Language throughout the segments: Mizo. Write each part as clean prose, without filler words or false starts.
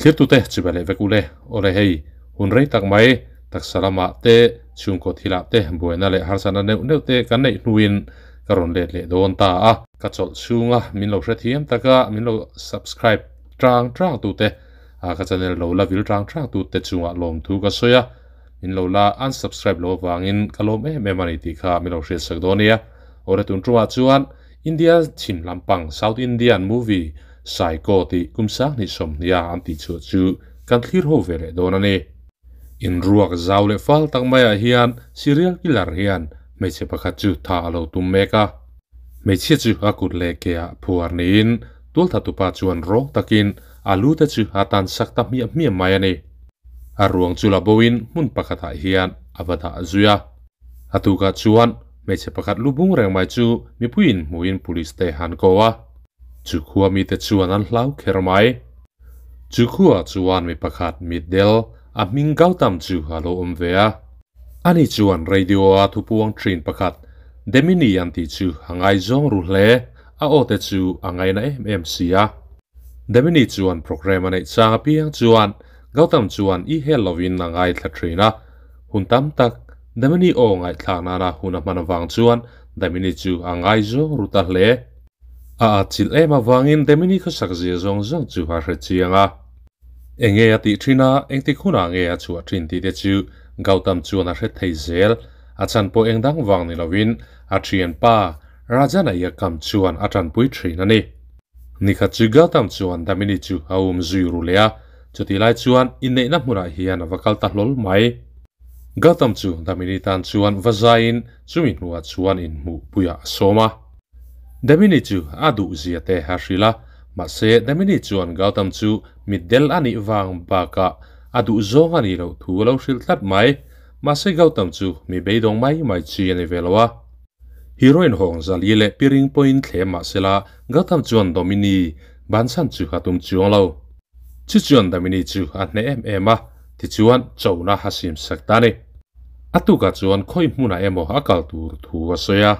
Thlirtute chibai leh vek ule. Awle hei, hun rei tak mai, taksa lamah te, chhungkaw thilah te buaina leh harsatna neuh neuh te kan neih hnuin ka rawn let leh dawn ta a. Ka chawlh chhunga min lo hrethiam taka min lo subscribe tang tang tute, ka channel lo la vil tang tang tute chungah lawmthu ka sawi a, min lo la unsubscribe lo avangin ka lawm em em a ni tih kha min lo hriatsak dawn nia. Awle tun tungah chuan India chhim lampang South Indian movie Psycho tih kum sanghnih sawmhnia an tih chhuah chu kan thlir ho ve leh dawn a ni. Inruak zau leh fal tak maiah hian serial killer hian hmeichhe pakhat chu tha a lo tum mek a. Hmeichhia chu a kut leh ke ah phuar niin tualthatupa chuan rawng takin a lu te chu a tan sak ta hmiah hmiah mai a ni. A ruang chu la boin hmun pakhatah hian a va dah zui a. A tukah chuan hmeichhe pakhat lu bung reng mai chu mipuiin hmuhin police te han ko a. Chu khua mite chuan an hlau kher mai. Chu khuaah chuan mi pakhat mitdel a hming Gautam chu a lo awm ve a. Ani chuan radio-a thupuang thin pakhat Demini an tih chu a ngaizawng ru hle, a aw te chu a ngaina em em si a. Demini chuan program a neih chang apiang chuan Gautam chuan i hel lovin a ngaithla thin a. Hun tam tak Demini aw ngaihthlak nana hun a hman avang chuan Demini chu a ngaizawng ru ta hle. A atchilh em avangin Demini khawsak zia zawng zawng chu a hre chiang a. Eng nge a tih thin a, engtik hunah nge a chhuah thin tih te chu Gautam chuan a hre thei zel. A chhan pawh eng dang vang ni lovin a thianpa Rajana Iakam chuan a tanpui thin a ni. Nikhat chu Gautam chuan Damini chu a um zui ru leh a, chutih lai chuan inneihna hmunah hian a va kal ta hlawl mai. Gautam chu Damini tan chuan va zaiin chumi hnuah chuan inhmuhpuiah a sawm a. Damini chu a duh zia te a hrilh a, mahse Damini chuan Gautam chu mitdel a nih vang bakah a duh zawng a nih loh thu a lo hrilh tlat mai. Mahse Gautam chu mi beidawng mai mai chi a ni ve lo a. Heroine hawng Zali leh Piring pawhin thlem mahsela Gautam chuan Domini bansan chu a tum chuang lo. Chu chuan Damini chu a hneh em em a, tichuan chona a sim sak ta a ni. A tukah chuan khawi hmunah emaw a kal tur thu a sawi a.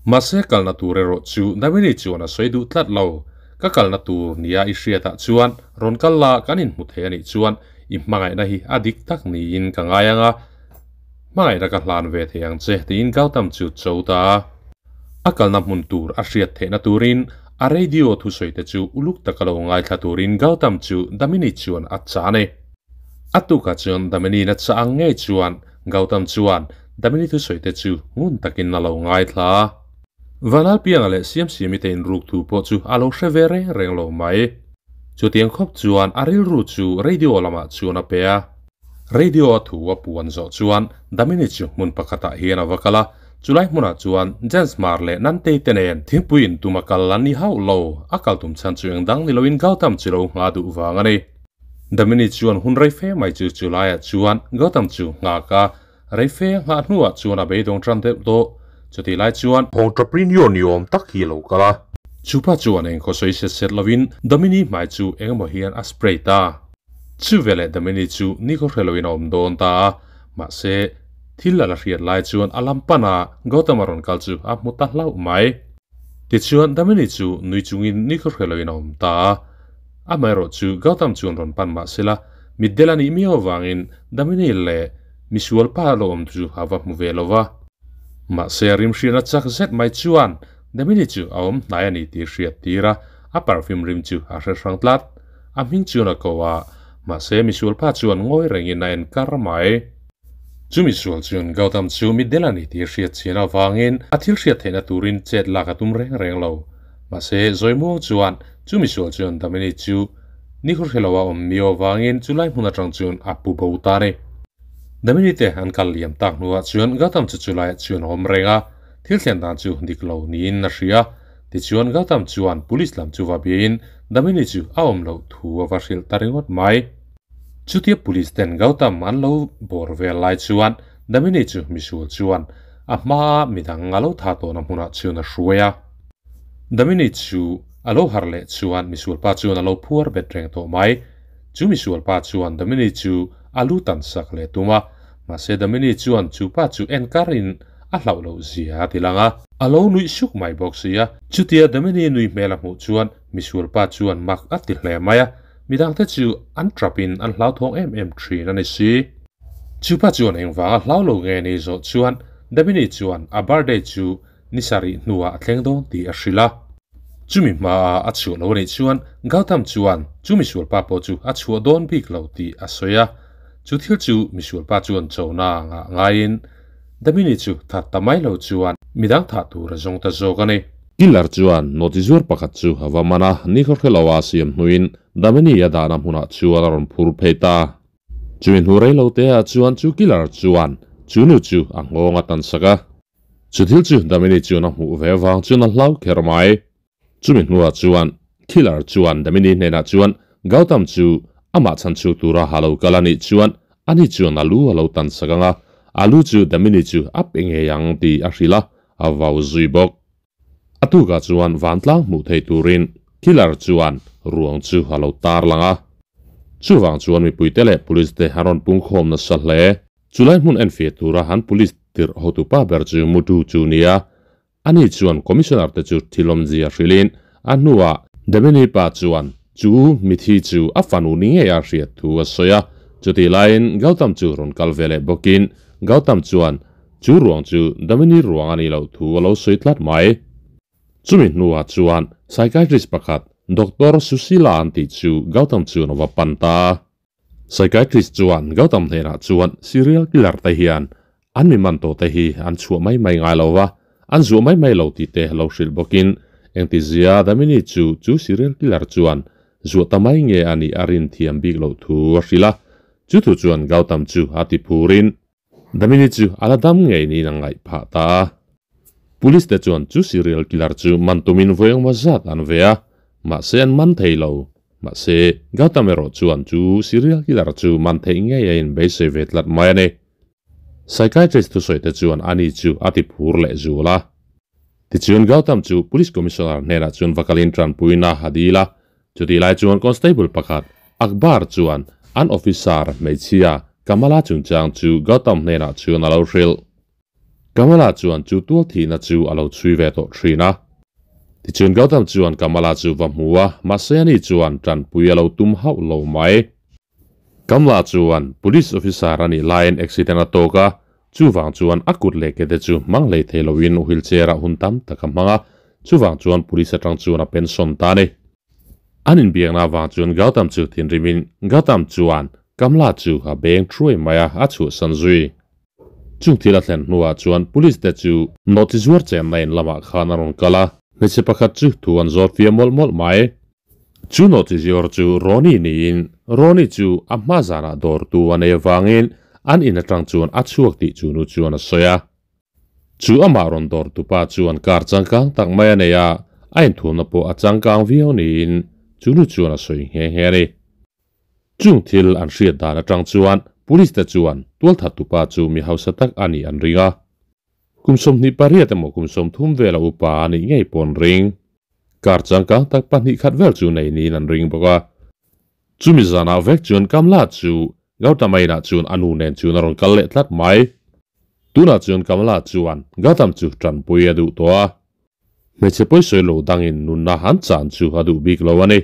Mahse kalna tur erawh chu Damini chuan a sawi duh tlat lo. Ka kalna tur nia i hriatah chuan rawn kal la kan inhmu thei a nih chuan i hmangaihna hi a dik tak niin ka ngai ang a, hmangaihna ka hlan ve thei ang che tiin Gautam chu cho ta a. A kalna hmun tur a hriat theihna turin a radio thusawi te chu uluk taka lo ngaithla turin Gautam chu Damini chuan a chah a ni. A tukah chuan Damini na chah ang ngei chuan Gautam chuan Damini thusawi te chu ngun takin a lo ngaithla a. Vanlalpianga leh Siamsiami te inruk thu pawh chu a lo hre ve reng reng lo mai. Chutiang khawp chuan a rilru chu radio lamah chuan a pe a. Radio a thu a puan zawh chuan Damini chu hmun pakhatah hian a va kal a, chulai hmunah chuan Jens Hmar leh Nantei te nen thingpui in tum a kal an ni hauh lo, a kal tum chhan chu eng dang ni loin Gautam chu lo ngha duh vang a ni. Damini chuan hun rei fe mai chu chulaiah chuan Gautam chu nghak a, rei fe nghah hnuah chuan a beidawng tan deuh tawh. Chutih lai chuan. Entrepreneur ni awm tak hi a lo kal a. Chupa chuan eng khaw sawi set set lovin Damini hmai chu engemaw hian a spray ta. Chu veleh Damini chu nikhaw hre loin a awm dawn ta a, mahse, thil a la hriat lai chuan a lam pana Gautama rawn kal chu a hmu ta hlauh mai. Tichuan, Damini chu nui chungin nikhaw hre loin a awm ta a, amaherawh chu Gautam chuan rawn pan mah sela, mitdel a nih miau avangin Damini leh misual pa lo awm chu a va hmu ve lo va. Mahse, rimhriatna chak zet mai chuan Damini chu a awm hnai a ni tih hriat tir a, a perfume rim chu a hre hrang tlat. A hming chuan a ko a, mahse misual pa chuan ngawi rengin a en kar mai. Chu misual chuan Gautam chu mitdel a ni tih hriat chian avangin a thil hriat theihna turin chet lak a tum reng reng lo. Mahse Zawimuang chuan chu misual chuan Damini chu nikhaw hre lo a awm miau avangin chulai hmun atang chuan a pu bo ta a ni. Damini te an kal liam tak hnuah chuan Gautam chu chulaiah chuan a awm reng a, thil thlen dan chu dik lo niin a hria. Tichuan Gautam chuan police lam chu va biain Damini chu a awm loh thu a va hrilh ta ringawt mai. Chutia police ten Gautam an lo bawr vel lai chuan Damini chu misual chuan a hmaa midang a lo tha tawhna hmunah chuan a hruai a. Damini chu a lo harh leh chuan misual pa chuan a lo phuar bet reng tawh mai. Chu misual pa chuan Damini chu a lu tan sak leh tum a, mahse Damini chuan chu pa chu en karin a hlauh loh zia a ti lang a. A lo nuih suk mai bawk si a. Chutia Damini nui hmel a hmuh chuan misual pa chuan mak a ti hle mai a. Midangte chu an trapin an hlauthawng em em thin a ni si. Chupa chuan engvanga hlau lo nge ni zawh chuan Damini chuan a birthday chu ni sarih hnuah a thleng dawn tih a hrilh a. Chumi hmaa a chhuah lo anih chuan Gautam chuan chu misualpa pawh chu a chhuah dawn bik lo tih a sawi a. Chu thil chu misualpa chuan chona ngah ngaiin Damini chu that ta mai lo chuan midang thah tur a zawng ta zawk a ni. Killer chuan nawti zuar pakhat chu a va man a, nikhaw hre lo a siam hnuin Damini a dahna hmunah chuan a rawn phur phei ta. Chumi hnu rei lo te ah chuan chu Killer chuan chu nu chu a nghawng a tan sak a. Chu thil chu Damini chuan a hmuh ve avang chuan a hlau kher mai. Chumi hnuah chuan Killer chuan Damini hnenah chuan Gautam chu amah chhan chhuk tura ha lo kal a nih chuan ani chuan a lu a lo tan sak ang a, a lu chu Damini chu a pe ngei ang tih a hrilh a, a vau zui bawk. A tukah chuan vantlang hmuh theih turin Killer chuan ruang chu a lo tar lang a. Chuvang chuan mipuite leh police te an rawn pungkhawm nasa hle. Chulai hmun enfiah tura han police tirh hotupa ber chu Muthu chu nia. Ani chuan Commissioner te chu thil awmzia hrilhin a hnuah Damini pa chuan chu mithi chu a fanu ni ngei a hriat thu a sawi a. Chutih laiin Gautam chu rawn kal ve leh bawkin Gautam chuan chu ruang chu Damini ruang a nih loh thu a lo sawi tlat mai. Chumi hnuah chuan psychiatrist pakhat Doctor Sushila an tih chu Gautam chuan a va pan ta a. Psychiatrist chuan Gautam hnenah chuan serial killer te hian an mi man tawh te hi an chhuah mai mai ngai lo va, an zuah mai mai lo tih te lo hrilh bawkin engtizia Damini chu chu serial killer chuan zuah ta mai nge a nih a rin thiam bik loh thu a hrilh a. Chu thu chuan Gautam chu a ti phurin Damini chu a la dam ngei niin a ngaih phah ta a. Police te chuan chu serial killer chu man tumin vawi engmaw zat an ve a, mahse an man thei lo. Mahse, Gautam erawh chuan chu serial killer chu man theih ngei a inbeisei ve tlat mai a ni. Psychiatrist thusawi te chuan ani chu a ti phur leh zul a. Tichuan Gautam chu Police Commissioner hnenah chuan va kalin tanpuina a dil a, Chutih lai chuan Constable pakhat, Akbar chuan an officer hmeichhia Kamala chungchang chu Gautam hnenah chuan a lo hrilh. Kamala chuan chu tual thihna chu a lo chhui ve tawh thin a. Tichuan Gautam chuan Kamala chu va hmu a, mahse ani chuan tanpui a lo tum hauh lo mai. Kamala chuan police officer a nih laiin accident a tawk a, chuvang chuan a kut leh ke te chu hmang hlei thei loin wheelchair ah hun tam tak a hmang a, chuvang chuan police atang chuan a pension ta a ni. An inbiakna avang chuan Gautam chu thinrimin Gautam chuan Kamla chu a beng thuai mai a, a chhuahsan zui. Chung thil a thlen hnuah chuan police te chu nawhchi zuar chenna in lamah khan a rawn kal a, hmeichhe pakhat chu thu an zawt fia mawlh mawlh mai. Chu nawhchi zuar chu Ronnie niin Ronnie chu a hma zanah dawrtu a nei avangin an in atang chuan a chhuak tih chu nu chuan a sawi a. Chu amah rawn dawr tupa chuan car changkang tak mai a nei a, a inthumna pawh a changkang viau niin chu nu chuan a sawi nghe nghe a ni. Chung thil an hriat dan atang chuan police te chuan tualthat tupa chu mi hausa tak a nih an ring a. Kum 28 emaw kum 30 vela upa a nih ngei pawh an ring. Car changkang tak pahnih khat vel chu nei niin an ring bawk a. Chumi zanah vek chuan Kamla chu Gautama inah chuan a nu nen chuan a rawn kal leh tlat mai. Tunah chuan Kamla chuan Gautam chu tanpui a duh tawh a. Hmeichhe pawisawi lo dangin nunna an chan chu a duh bik lo a ni.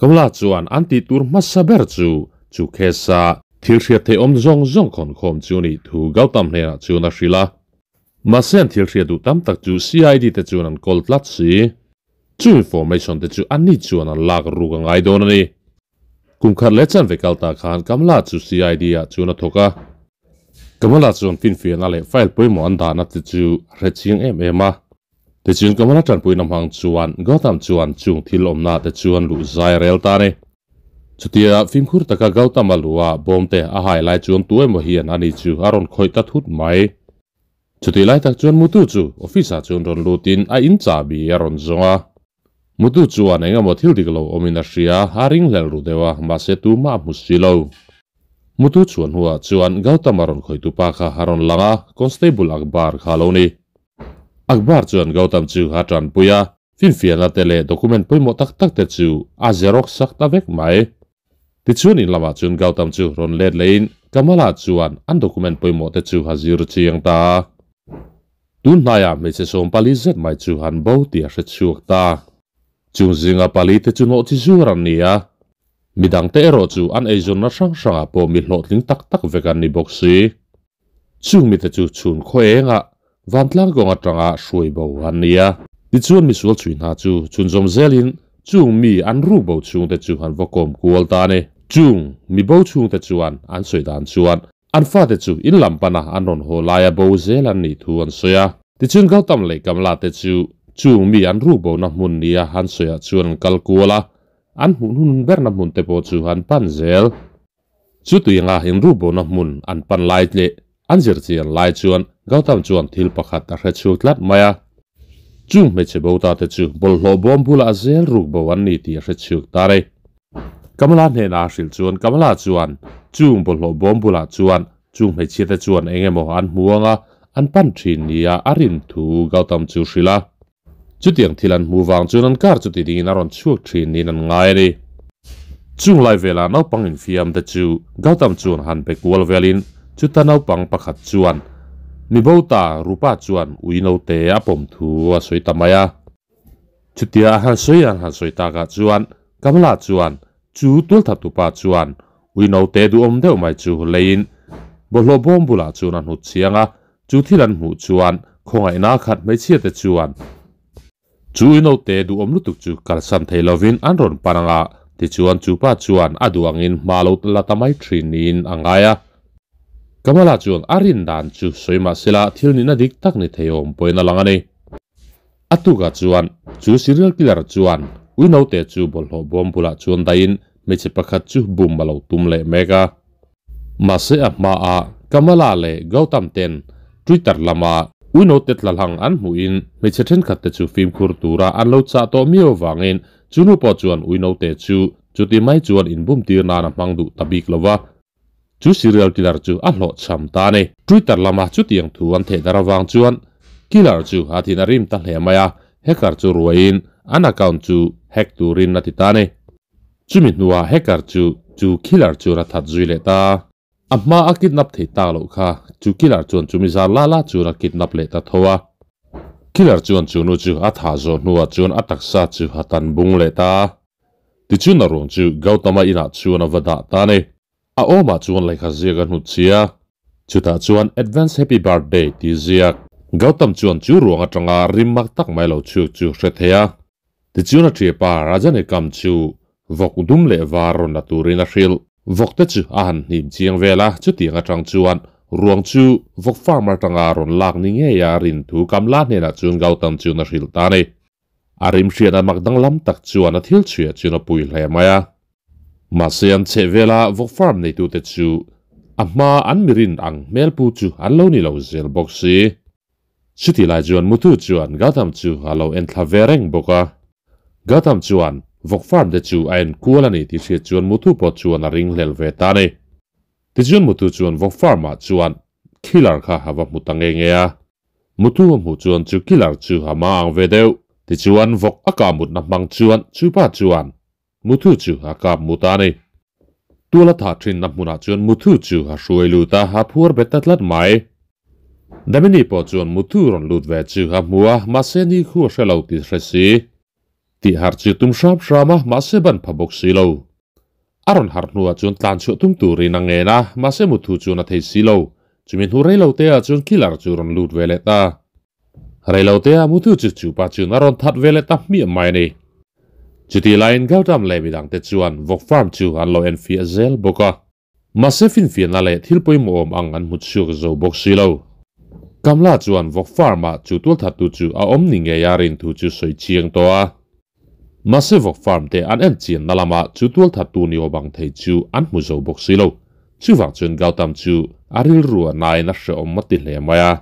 Kamla chuan an tih tur hmasa ber chu chu case-a thil hriat theih awm zawng zawng khawnkhawm chu a nih thu Gautam hnenah chuan a hrilh a. Mahse an thil hriat duh tam tak chu CID te chuan an kawl tlat si. Chu information te chu anni chuan an lak ruk a ngai dawn a ni. Kum khat leh chanve kal ta khan Kamala chu CID ah chuan a thawk a. Kamala chuan finfiahna leh file pawimawh an dahna te chu a hre chiang em em a. Tichuan Kamala tanpuina hmang chuan Gautam chuan chung thil awmna te chuan luh zai a rel ta a ni. Chutia fimkhur taka Gautam a luh a bawm te a hai lai chuan tu emaw hian ani chu a rawn khawih ta thut mai. Chutih lai tak chuan Mutu chu office ah chuan rawn lutin a in chahbi a rawn zawng a. Mutu chuan eng emaw thil dik lo awmin a hria, a ringhlel ru deuh a, mahse tumah a hmu si lo. Mutu chhuah hnuah chuan Gautam a rawn khawihtu pa kha a rawn lang a, Constable Akbar kha a lo ni. Akbar chuan Gautam chu a tanpui a, finfiahna te leh document pawimawh tak tak te chu a xerox sak ta vek mai. Tichuan in lamah chuan Gautam chu rawn let lehin Kamala chuan an document pawimawh te chu a zir chiang ta a. Tun hnaiah hmeichhe 40 zet mai chu an bo tih a hre chhuak ta. Chung zinga pali te chu nawh chi zuar an ni a. Midangte erawh chu an eizawnna hrang hrangah pawh mi hlawhtling tak tak vek an ni bawk si. Chung mite chu chhun khaw engah vantlang kawng atanga hruai bo an ni a. Tichuan misual chhui hna chu chhunzawm zelin chung mi an ruk bo chhungte chu an va kawm kual ta a ni. Chung mi bo chhungte chuan an sawi dan chuan an fate chu in lam pana an rawn haw laia bo zel an nih thu an sawi a. Tichuan Gautam leh Kamla te chu chung mi an ruk bona hmun nia an sawiah chuan an kal kual a, an hmuh hnun berna hmun te pawh chu an pan zel. Chu tuianga inrukbona hmun an pan lai leh an zirchian lai chuan Gautam chuan thil pakhat a hre chhuak tlat mai a. Chung hmeichhe bo ta te chu bawlhhlawh bawm bulah zel rukbo an ni tih a hre chhuak ta rei. Kamala hnenah a hrilh chuan Kamala chuan chung bawlhhlawh bawm bulah chuan chung hmeichhia te chuan eng emaw an hmu anga an pan thin nia a rin thu Gautam chu hrilh a. Chutiang thil an hmuh vang chuan an kar chu ti dingin a rawn chhuak thin niin an ngai a ni. Chung lai velah naupang infiam te chu Gautam chuan han pe kual velin chuta naupang pakhat chuan mi bo ta Rupa chuan ui naute a pawm thu a sawi ta mai a. Chutia a han sawi an han sawi takah chuan Kamala chuan chu tualthattupa chuan ui naute duhawm deuh mai chu leiin bawlhhlawh bawm bulah chuan a hnut chiang a, Chu thil an hmuh chuan khawngaihna khat hmeichhia te chuan chu inote duhawm lutuk chu kalsan thei lovin an rawn pan ang a, tichuan chu pa chuan a duh angin hma lo la ta mai thin niin a ngai a. Kamala chuan a rin dan chu sawi mah sela thil nihna dik tak ni thei awm pawhin a lang a ni. A tukah chuan chu serial killer chuan uinote chu bawlhhlawh bawm bulah chuan dahin hmeichhe pakhat chu bum a lo tum leh mek a. Mahse a hmaah Kamala leh Gautam ten Twitter lama uinote tlalhang an hmuhin hmeichhe thenkhat te chu fimkhur tura an lo chah tawh miau avangin chu nu pawh chuan uinote chu chuti mai chuan inbum tir nan a hmang duh ta bik lo va, chu serial killer chu a hlawhchham ta a ni. Twitter lama chutiang thu an theih dar avang chuan killer chu a thin a rim ta hle mai a, hacker chu ruaiin an account chu hack turin a ti ta a ni. Chumi hnuah hacker chu chu killer chuan a that zui leh ta. A hma a kidnap thei tak loh kha chu killer chuan chumi zar la la chuan a kidnap leh ta tho a. Killer chuan chu nu chu a thah zawh hnuah chuan a taksa chu a tan bung leh ta. Tichuan a ruang chu Gautama inah chuan a va dah ta a ni. A awmah chuan lehkha ziak a hnut chhia. Chutah chuan Advance Happy Birthday tih ziak. Gautam chuan chu ruang atanga rim mak tak mai lo chhuak chu hre thei a. Tichuan a ṭhiapa Rajanikam chu vawk dum leh var rawn la turin a hrilh. Vawk te chu a han hnim chiang vel a, chutiang atang chuan ruang chu vawk farm atanga rawn lak ni ngei a rin thu Kamla hnenah chuan Gautam chuan a hrilh ta a ni. A rim hriat a mak danglam tak chuan a thil chhuiah chuan a pui hle mai a. Mahse an chheh vela vawk farm neitute chu a hma an mirin ang hmelpu chu an lo ni lo zel bawk si. Chuti lai chuan Muthu chuan Gautam chu a lo en thla ve reng bawk a. Gautam chuan vawk farm te chu a en kual a ni tih hriat chuan Muthu pawh chuan a ringhlel ve ta a ni. Tichuan Muthu chuan vawk farm ah chuan killer kha a va hmu ta nge nge a. Muthu a hmuh chuan chu killer chu a ma ang ve deuh. Tichuan vawk a kah mutna hmang chuan chupa chuan Muthu chu a kap mu ta a ni. Tual a thah thinna hmunah chuan Muthu chu a hruai lut a, a phuar bet ta tlat mai. Damini pawh chuan Muthu rawn lut ve chu a hmu a, mahse ni khu a hre lo tih hre si. Tih harh chu tum hram hram a, mahse ban pha bawk si lo. A rawn harh hnuah chuan tlan chhuah tum turin a ngen a, mahse Muthu chuan a thei si lo. Chumi hnu reilote ah chuan killer chu rawn lut ve leh ta. Reilote ah Muthu chu chupa chuan a rawn that ve leh ta hmiah mai a ni. Chutih laiin Gautam leh midangte chuan vawk farm chu an lo enfiah zel bawk a. Mahse finfiahna leh thil pawimawh awm ang an hmu chhuak zo bawk si lo. Kamla chuan vawk farm ah chu tualthattu chu a awm ni ngei a rin thu chu sawi chiang tawh a. Mahse vawk farm te an en chianna lamah chu tualthattu ni awm ang thei chu an hmu zo bawk si lo. Chuvang chuan Gautam chu a rilru a nain a hreawm a ti hle mai a.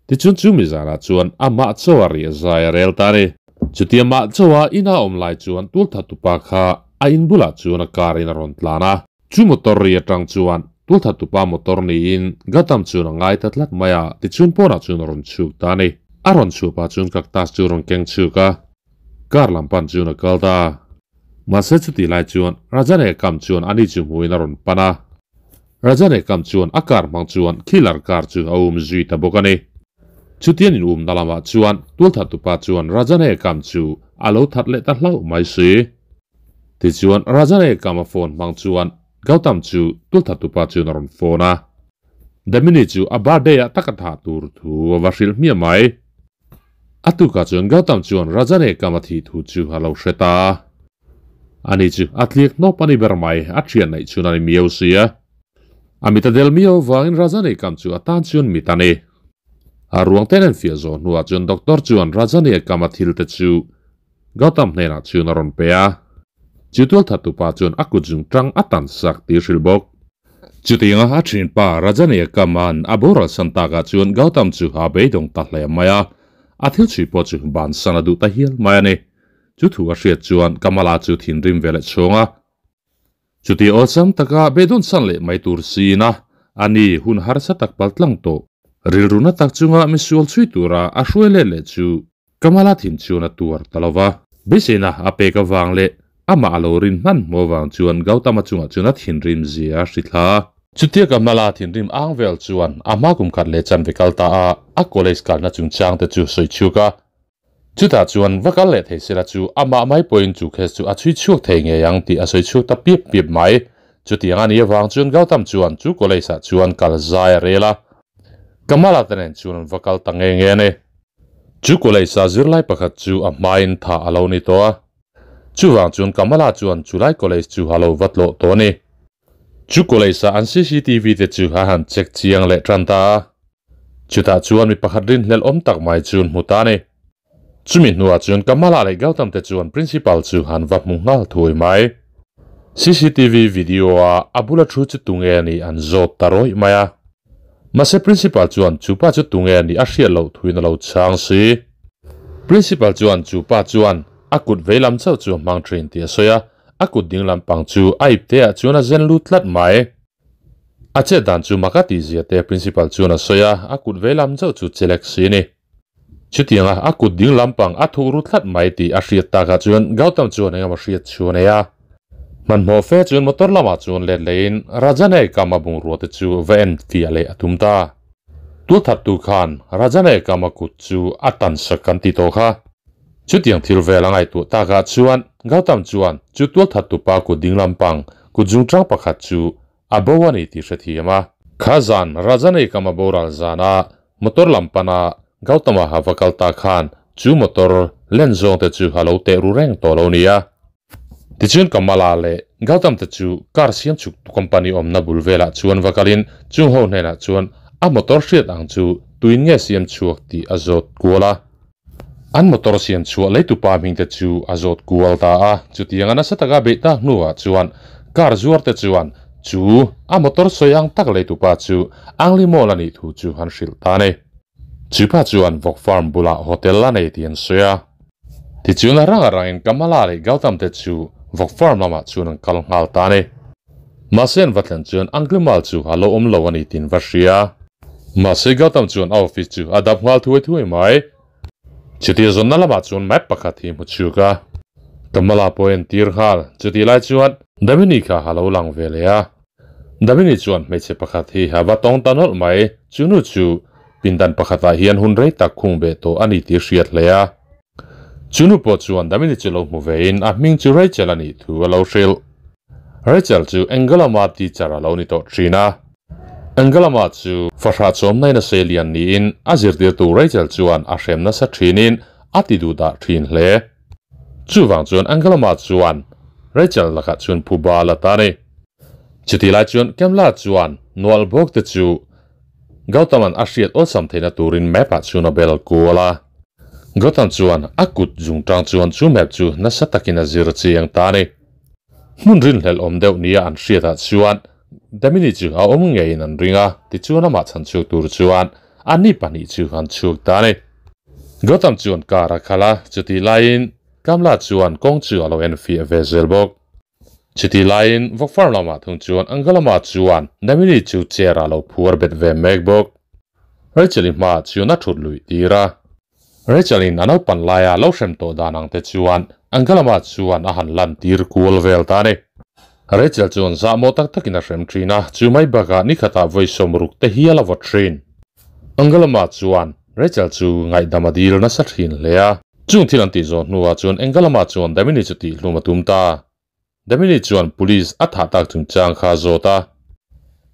Tichuan chu mi zanah chuan amah chaw a rih zai a rel ta a ni. Chuti amah chaw a ina awm lai chuan tualthattupa kha a in bulah chuan a car in a rawn tlan a. Chu motor ri atang chuan tualthattupa motor niin Gautam chuan a ngai ta tlat mai a, tichuan pawnah chuan a rawn chhuk ta a ni. A rawn chhuah pah chuan cactus chu a rawn keng chhuk a, car lam pan chuan a kal ta a. Mahse chutih lai chuan Rajane kam chuan ani chu hmuin a rawn pan a. Rajane kam chuan a car hmang chuan killer car chu a um zui ta bawk a ni. Chutian in umna lamah chuan tualthattupa chuan Rajane kam chu a lo that leh ta hlauh mai si. Tichuan Rajane kama phone hmang chuan Gautam chu tulthatupa chuan a rawn phone a. Damini chu a birthday ah tak a thah tur thu a va hrilh hmiah mai. A tukah chuan Gautam chuan Rajane kama thih thu chu a lo hre ta a. Ani chu a tliak hnawp a ni ber mai, a thian neih chhun a ni miau sia. A mit a del miau vangin Rajane kam chu a tan chuan mit a ni. A ruang ten an fiah zawh hnuah chuan doctor chuan Rajane kama thil te chu Gautam hnenah chuan a rawn pe a. Chu tualthattupa chuan a kut zung tang a tan sak tih hrilh bawk. Chutianga a thinpa Rajani Kaman a boral san takah chuan Gautam chu a beidawng ta hle mai a, a thil chhui pawh chu bansan a duh ta hial mai a ni. Chu thu a hriat chuan Kamala chu thinrim ve leh chhawng a. Chuti awlsam taka beidawn san leh mai tur siin a, ani hun harsa tak pal tlang tawh. Rilru na tak chunga misual chhui tura a hruai let leh chu Kamala thin chuan a tuar ta lo va. Beiseina a pek avang leh amah a lo rin hman hmuh avang chuan Gautama chungah chuan a thinrim zia a hri thla. Chutia Kamala thinrim ang vel chuan a hma kum khat leh chanve kal ta a, a college kalna chungchang te chu sawi chhuak a. Chutah chuan va kal leh thei sela chu amah mai pawhin chu case chu a chhui chhuak thei ngei ang tih a sawi chhuak ta piap piap mai. Chutiang a nih avang chuan Gautam chuan chu college ah chuan kal zai a rel a. Kamala te nen chuan an va kal ta nge nge a ni. Chu college a zirlai pakhat chu a hmain tha a lo ni tawh a. Chuvang chuan Kamala chuan chulai college chu a lo va tlawh tawh a ni. Chu college a an cctv te chu a han check chiang leh tan ta a. Chutah chuan mi pakhat rinhlelh awm tak mai chu an hmu ta a ni. Chumi hnuah chuan Kamala leh Gautam te chuan Principal chu han va hmu nghal thuai mai. Cctv video a a bula thu chu tunge a nih an zawt ta rawih mai a. Mahse Principal chuan chu pa chu tunge a nih a hriat loh thuin a lo chhang si. Principal chuan chu pa chuan a kut vei lam chauh chu a hmang thin tih a sawi a, a kut ding lampang chu a ipte ah chuan a zen lut tlat mai. A chet dan chu mak a tih zia te Principal chuan a sawi a, a kut vei lam chauh chu chelek si a ni. Chutianga a kut ding lampang a thuk ru tlat mai tih a hriat takah chuan Gautam chuan engemaw hriat chu a nei a. Hmanhmawh fe chuan motor lamah chuan let lehin Rajane Kama bungrua te chu va en fiah leh a tum ta. Tualthattu khan Rajane Kama kut chu a tan sak kan ti tawh kha. Chutiang thil vel a ngaihtuah takah chuan Gautam chuan chu tualthattu pa kut ding lampang kut zungchang pakhat chu a bo a ni tih hrethiam a. Kha zan Rajane Kama boral zana motor lam pana Gautama ha va kal ta khan chu motor len zawng te chu a lo teh ru reng tawh lo nia. Tichuan Kamala leh Gautam te chu car siam chhuk tu company awmna bul velah chuan va kalin chung ho hnenah chuan a motor hriat ang chu tuin nge siam chhuak tih a zawt kual a. An motor siam chhuah leitupa hming te chu a zawt kual ta a, chutiang a nasa taka beih tak hnuah chuan car zuar te chuan chu a motor sawi ang tak leitupa chu Angli Mall a nih thu chu han hrilh ta a ni. Chupa chuan vawk farm bulah hotel a nei tih an sawi a. Tichuan a rang a rangin Kamala leh Gautam te chu vawk farm lamah chuan an kal nghal ta a ni. Mahse an va thlen chuan Angli Mall chu a lo awm lo a ni tiin va hria. Mahse Gautam chuan a office chu a dap nghal thuai thuai mai. Chutia zawnna lamah chuan map pakhat hi hmu chhuk a, Kamala pawh a entir nghal. Chutih lai chuan Damini kha a lo lang ve leh a. Damini chuan hmeichhe pakhat hi a va tawng ta nawlh mai. Chu nu chu pindan pakhatah hian hun rei tak khung beh tawh a ni tih hriat hle a. Chu nu pawh chuan Damini chu lo hmu vein a hming chu Rachel a nih thu a lo hrilh. Rachel chu Engalama teacher a lo ni tawh thin a. Engalama chu fahrah chawmnain a sei lian niin a zirtirtu Rachel chuan a hrem nasa thinin a ti duh dah thin hle. Chuvang chuan Engalama chuan Rachel lakah chuan phuba a la ta a ni. Chutih lai chuan Kemla chuan nual bawk te chu Gautama'n a hriat awlsam theihna turin map ah chuan a bel kual a. Gautam chuan a kut zungtang chuan chu map chu nasa takin a zir chiang ta a ni. Hmun rinhlelh awm deuh nia an hriatah chuan Damini chu a awm ngeiin an ring a, tichuan amah chhan chhuak tur chuan anni pahnih chu an chhuak ta a ni. Gautam chuan car a khalh a, chutih laiin Kamla chuan kawng chu a lo enfiah ve zel bawk. Chutih laiin vawk farm lamah thung chuan Angalama chuan Damini chu chair ah a lo phuar bet ve mek bawk. Rachel-i hmaah chuan a thut luih tir a. Rachel-in a naupan laia lo hrem tawh dan ang te chuan Angalama chuan a han lan tir kual vel ta a ni. Rachel chuan zahmawh tak takin a hrem thin a, chu mai bakah ni khatah vawi sawmruk te hial a vawt thin. Angalama chuan Rachel chu ngaihdam a dil nasa thin hle a. Chung thil an tih zawh hnuah chuan Angalama chuan Damini chu tihhlum a tum ta. Damini chuan police a thah tak chungchang kha a zawt a.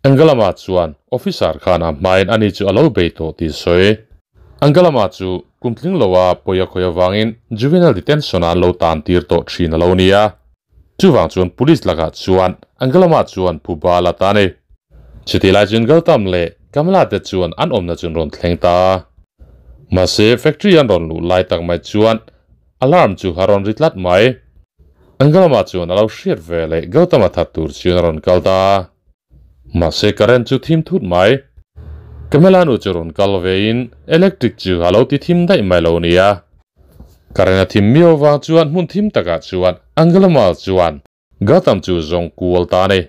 Angalama chuan officer khan a hmain ani chu a lo bei tawh tih sawi. Angalama chu kum tling loa pawi a khawi avangin juvenile detention ah an lo tan tir tawh thin a lo ni a. Chuvang chuan police lakah chuan Angalama chuan phuba la ta a ni. Chutih lai chuan Gautam leh Kamala te chuan an awmna chu an rawn thleng ta a. Mahse factory an rawn luh lai tak mai chuan alarm chu a rawn ri tlat mai. Angalama chuan a lo hriat ve leh Gautama that tur chuan a rawn kal ta a. Mahse current chu thim thut mai. Kamala nu chu rawn kal vein electric chu a lo ti thim daih mai lo nia. Current a thim miau vang chuan hmun thim takah chuan Angalama chuan Gautam chu zawng kual ta a ni.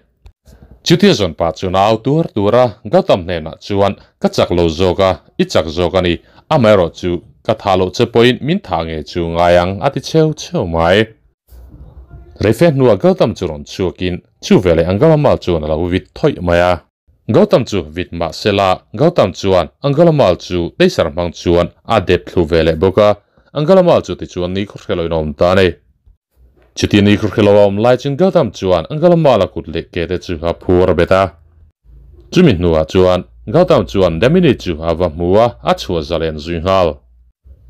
Chutia zawn pah chuan a au tuar tuar a, Gautam hnenah chuan, Ka chak lo zawk a, i chak zawk a ni, amaherawh chu ka thah loh che pawhin min thah nge chu ngai ang, a ti cheu cheu mai. Reife hnuah Gautam chu rawn chhuakin chu veleh Angalamal chuan a lo vit thawih mai a. Gautam chu vit mah sela, Gautam chuan Angalamal chu teisar hmang chuan a dep thlu veleh bawk a, Angalamal chu tichuan ni khawhreloin a awm ta a ni. Chuti ni khawhrelo a awm lai chuan Gautam chuan Angalamal a kut leh ke te chu a phur a bet a. Chumi hnuah chuan Gautam chuan Damini chu a va hmu a, a chhuah zalen zui nghal.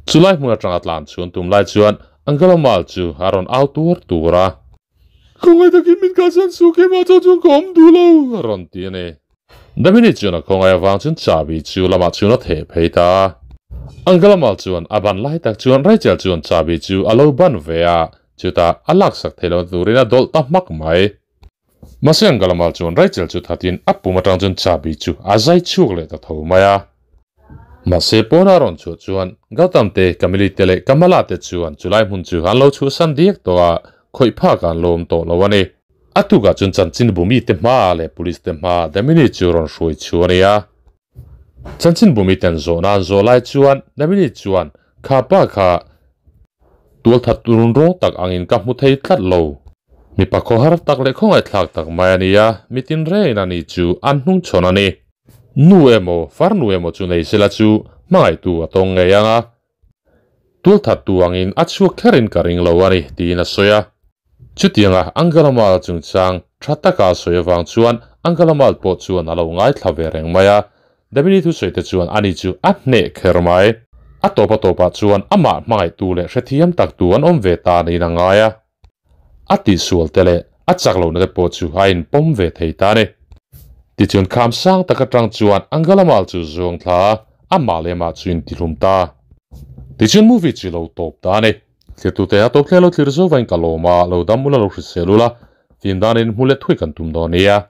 Chulai hmun atanga tlan chhuan tum lai chuan Angalamal chu a rawn au tuar tur a. Khawngaih takin min kalsan suh keimah chuan chuan ka awm duh lo, a rawn ti a ni. Damini chuan a khawngaih avang chuan chahbi chu lamah chuan a theh phei ta a. Angalamal chuan a ban lai tak chuan Rachel chuan chahbi chu a lo ban ve a, chutah a laksak theih lohna turin a dawlh ta hmak mai. Mahse Angalamal chuan Rachel chu thatin a pum atang chuan chahbi chu a zai chhuak leh ta tho mai a. Mahse pawnah rawn chhuah chuan Gautam te, Kamili te leh Kamala te chuan chulai hmun chu an lo chhuahsan diak tawh a, khawih phak an lawm tawh lo a ni. A tukah chuan chanchinbu mite hmaah leh police te hmaah Damini chu rawn hruai chhu a ni a. Chanchinbu miten zawhna an zawh lai chuan Damini chuan, Kha pa kha tualthat run rawng tak angin ka hmu thei tlat lo. Mipa khawhar tak leh khawngaihthlak tak mai a ni a, mitin rengin a ni chu an hnungchhawn a ni. Nu emaw, farnu emaw chu nei sela chu hmangaihtu a tawng ngei ang a, tualthattu angin a chhuak kherin ka ring lo a ni, tiin a sawi a. Chutianga Angalamal chungchang tha taka a sawi avang chuan Angalamal pawh chuan a lo ngaithla ve reng mai a, Damini thusawi te chuan ani chu a hneh kher mai. A tawp a tawpah chuan amah hmangaihtu leh hrethiam taktu an awm ve ta niin a ngai a. A tihsual te leh a chak lohna te pawh chu a inpawm ve thei ta a ni. Tichuan kham sang tak atang chuan Angalamal chu zuang thla a, amah leh amah chu intihlum ta. Tichuan movie chu lo tawp ta a ni. Thirtute a tawp thliah lo thlir zo vain ka lawm a, lo dam ula lo hrisel ula, fim danin hmu leh thuai kan tum dawn nia.